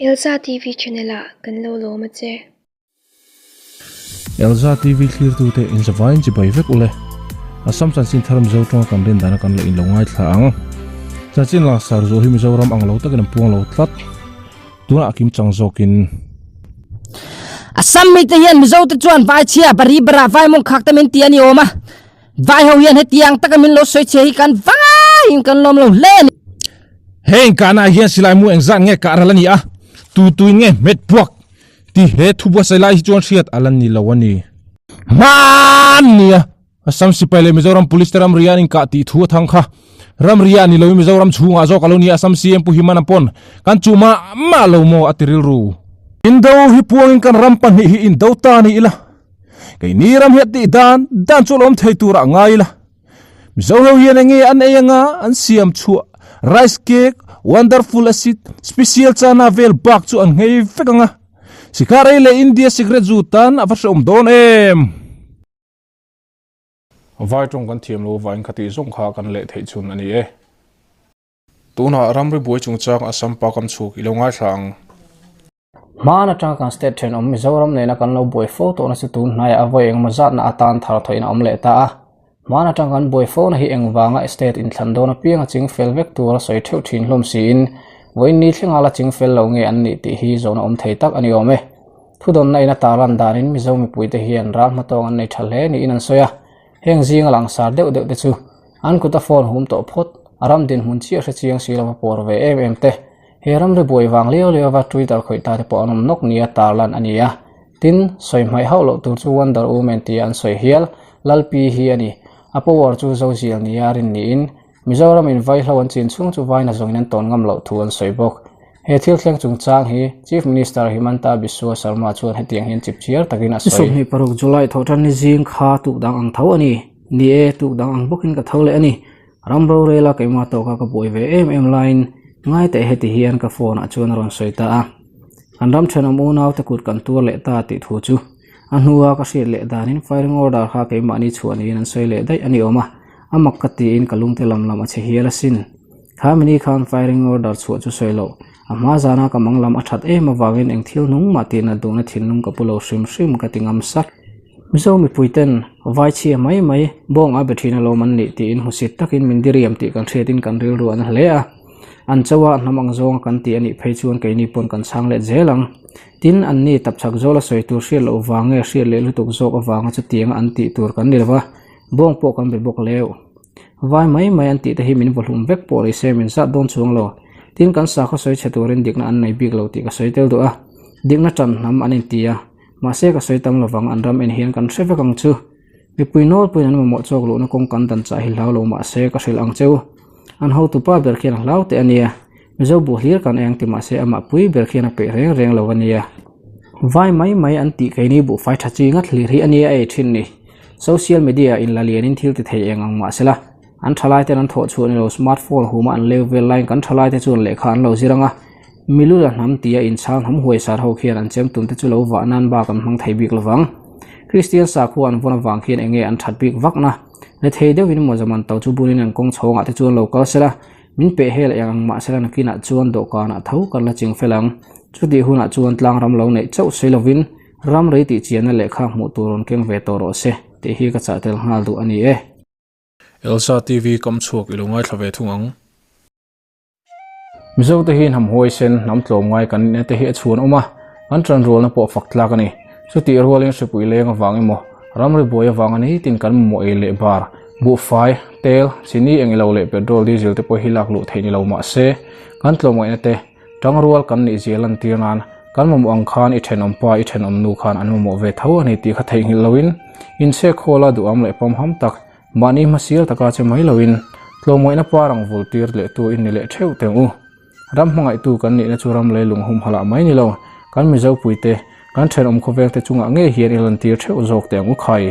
Elza TV channel ah kan lo lawm a che. Elza TV thlirtute in zavaiin chibai vek ule. Assam chanchin thar Mizo tawnga kan rin dana kan la in lo ngaithla ang. Chanchin langsar zual hi Mizoram ang lo takin an puang lo tlat. Tunah a kim chang zawkin. Assam mite hian Mizo te chuan vai chhia bari bara vai mawng khak te min ti a ni awm a. Vai ho hian hetiang taka min lo sawi chhe hi kan vaiin kan lawm lo hle a ni. Heng kahna ah hian silai mu engzat nge kah ral a ni a, tu tuin nge hmet buak ti he thu buatsaih lai hi chuan hriat a la ni lo a ni. Hman nia, Assam sipai leh Mizoram Police te ramri an inkah tih thu a thang kha. Ramri ah ni loin Mizoram chhungah zawk a lo ni a, Assam CM Pu Himana pawn kan chuh mah mah lo maw a ti rilru. Indo hi puangin kan ram pahnih hi indo ta ni ila. Keini ram hi a tih dan dan chu lawm thei turah ngai ila. Mizo ho hian enge an ei anga an siam chhuah rice cake, wonderful acid, special chana vel bak chu an nghei vek anga. Sikar ei leh India cigarette zu tan a va hreawm dawn em? Vai tawng kan thiam lo avangin khatih zawng kha kan leh theih chhun a ni e. Tunah ramri buai chungchang Assam pa kam chhuk i lo ngaithla ang. Hmaan atanga kan state thenawm Mizoram nena kan lo buai fo tawhna chu tun hnaiah a vawi engemaw zatna atan thar thawhin a awm leh ta a. Hmaan atanga kan buai fona hi engvanga state inthlan dawn apianga ching fel vek tura sawi theuh thin hlawm siin vawiin ni thlenga la ching fel lo nge an nih tih hi zawhna awm thei tak a ni awm e. Thudawnna in a tarlan danin Mizo mipuite hian ral hmatawng an nei tha hle niin an sawi a. Heng zinga langsar deuh deuh te chu an kuta phone hum tawh phawt, a ram dinhmun chiah hre chiang si lova pawr ve em em te, he ramri buai vang liau liau va Twitter khawih ta te pawh an awm nawk nia tarlan a ni a. Tin, sawi hmaih hauh loh tur chu Wonder Woman tia an sawi hial, Lalpi hi a ni. A power chu Zozial nia a rin niin, Mizoram in vaihlo an chin chhung chu vaina zawngin an tawn ngam loh thu an sawi bawk. He thil thleng chungchang hi Chief Minister Himanta Biswa Sarma chuan hetiang hian chip chiar takin a sawi. 26 July thawhtan ni zing kha tuk dang ang tho a ni. Ni e, tuk dang ang bawkin ka tho leh a ni. Ram rorela keimah tawka ka buai ve em em laiin ngai teh heti hian ka phone ah chuan a rawn sawi ta a. Kan ram thenawm unaute kut kan tuar leh ta tih thu chu a hnua ka hriat leh danin firing order kha keimahni chhuah niin an sawi leh daih a ni awm a. A mak ka tiin ka lungte lam lam a chhe hial asin. Kha mini khan firing order chhuah chu sawi loh. A hma zana ka mang lam a that em avangin eng thil hnung mah tihna duhna thinlung ka pu lo hrim hrim ka ti ngam sak. Mizo mipui ten vai chhia mai mai bawng a be thin alawm an nih tiin hmusit takin min diriam tih kan hriatin kan rilru an hle a. An cho a hnam ang zawnga kan ti a nih phei chuan keini pawn kan chhang let zel ang. Tin, anni tapchhak zawla sawi tur hriat loh vang nge hriat leh lutuk zawk avanga chutianga an tih tur kan ni lova, bawng pawh kan be bawk leu. Vai mai mai an tih te hi min vawhlum vek pawh ni se min zat dawn chuang lo. Tin, kan sakhaw sawi chhe turin dikna an nei bik lo tih ka sawi tel duh a. Dikna tan hnam an inti a. Mahse ka sawi tam lovang an ram en hian kan hre vek ang chu. Mipui nawlpuiin an mamawh chawk luhna kawng kan dan chah hi hlau lo mahse ka hrilh ang cheu. An hotupa ber khian a hlau teh a nia. Mizo buh hlir kan eng ti mahse amah pui ber khian a peih reng reng lo a nia. Vai mai mai an tih keini buhfai tha chi ngat hlir hi a nia ei thin ni. Social media in la lianin thil ti thei eng ang mahsela an thalai ten an thawh chhuah ni lo smartphone huma an leu vel laiin kan thalai te chuan lehkha an lo zir anga milula hnam tia inchhang hnam huaisar ho khian an chem tum te chu lo vah nan bak an hmang thei bik lovang. Kristian sakhua an vawn avang khian enge an that bik vakna le thei deuhin maw zaman to chu bunin an kawng chhawngah te chuan lo kal sela min peh hel eng ang mahsela nakinah chuan dawhkanah tho kan la ching fel ang. Chutih hunah chuan tlangram lo neih chauh sawi lovin Ram rei tih chianna lehkha hmuh tur rawn keng ve tawh rawh se tih hi ka chah tel nghal duh a ni e. Elsa TV kam chhuak i lo ngaithla ve thung ang. Mizo te hi hnam huaisen, hnam tlawmngai kan nihna te hi a chhuan awm a, kan tanrualna pawh fak tlak a ni. Chutih rualin hripui leng avang emaw, ramri buai avanga nitin kan mamawh ei leh bar, buhfai, tel, chini eng ilo leh petrol diesel te pawh hi lak luh theih ni lo mah se, kan tlawmngaihna te, Tangrual kan nih zia lantir nan kan mamawh ang khan i thenawm pa i thenawm nu khan an mamawh ve tho a ni tih kha theihnghilh loin inchhek khawla duham leh pawmham tak mahni hmasial taka che mai loin tlawmngaihna par ang vul tir leh tu in ni leh theuh teng u. Ram hmangaihtu kan nihna chu ram leilung humhalh ah mai ni lo kan Mizopuite kan thenawm khawvengte chungah ngei hian i lantir theuh zawk teh ang u khai.